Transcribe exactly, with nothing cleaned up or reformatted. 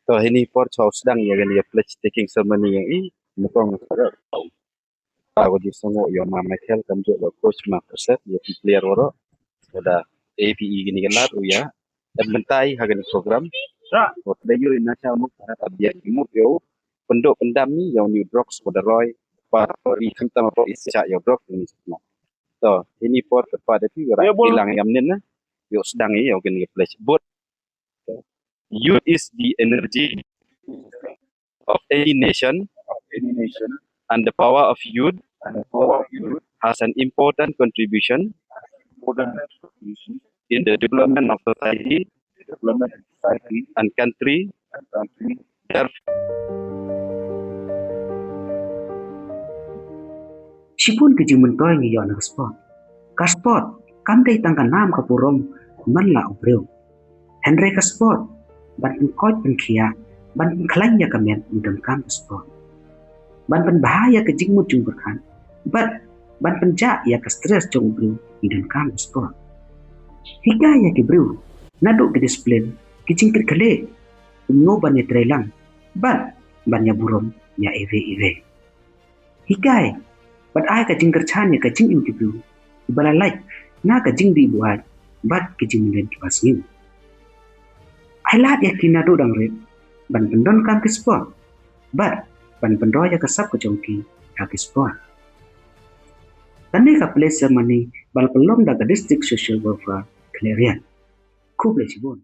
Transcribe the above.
To hini por chau sdang ïa kane ïa pledge taking ceremony ïa i mukong. Ka ko di songo ïa ma Michael kam jo ïa coach ma Perset ïa ki player waro. Wada A P E kini ka lat u ïa em mentai ha kani program. Ko da ïa ina cha muk ha ta bia ki muk ïa u pendo pendam ni ïa u new drugs wada roi pa ri kham tam pa is cha ïa drugs ni. To hini por ka pa da ti ra kilang ïa mnin na ïa sdang ïa kani pledge. But youth is the energy of any nation, of any nation, and the power of youth and the power of youth has an important contribution important contribution in the development of society, development of society and country. And country. Therefore, shibun ki jingmyntoi ngi ïoh na ka sport. Ka sport kam dei tang ka nam ka burom man la u briew. Hynrei ka sport ban pynkoit pynkhiah, ban pynkhlaiñ ïa ka met ngi donkam ka sport. Ban pynbha ïa ka jingmut jingpyrkhat bad ban pynjah ïa ka stress jong u briew ngi donkam ka sport. Hikai ïa ki briew naduh ki discipline, ki jingkitkhlieh, kumno ban ïatreilang bad ban ïaburom ïa iwei iwei. Hikai bad ai ka jingkyrchan ïa ka jingim ki briew kiba la lait na ka jingdih buaid bad ki jingmlien kiba sniew. Ai lad ïa ki naduh dang rit ban pyndonkam ki sport bad ban pynroi ïa ka sap ka jong ki ha ki sport. Kane ka pledge ceremony ba la pynlong da ka District Social Welfare Khliehriat. Khublei shibun.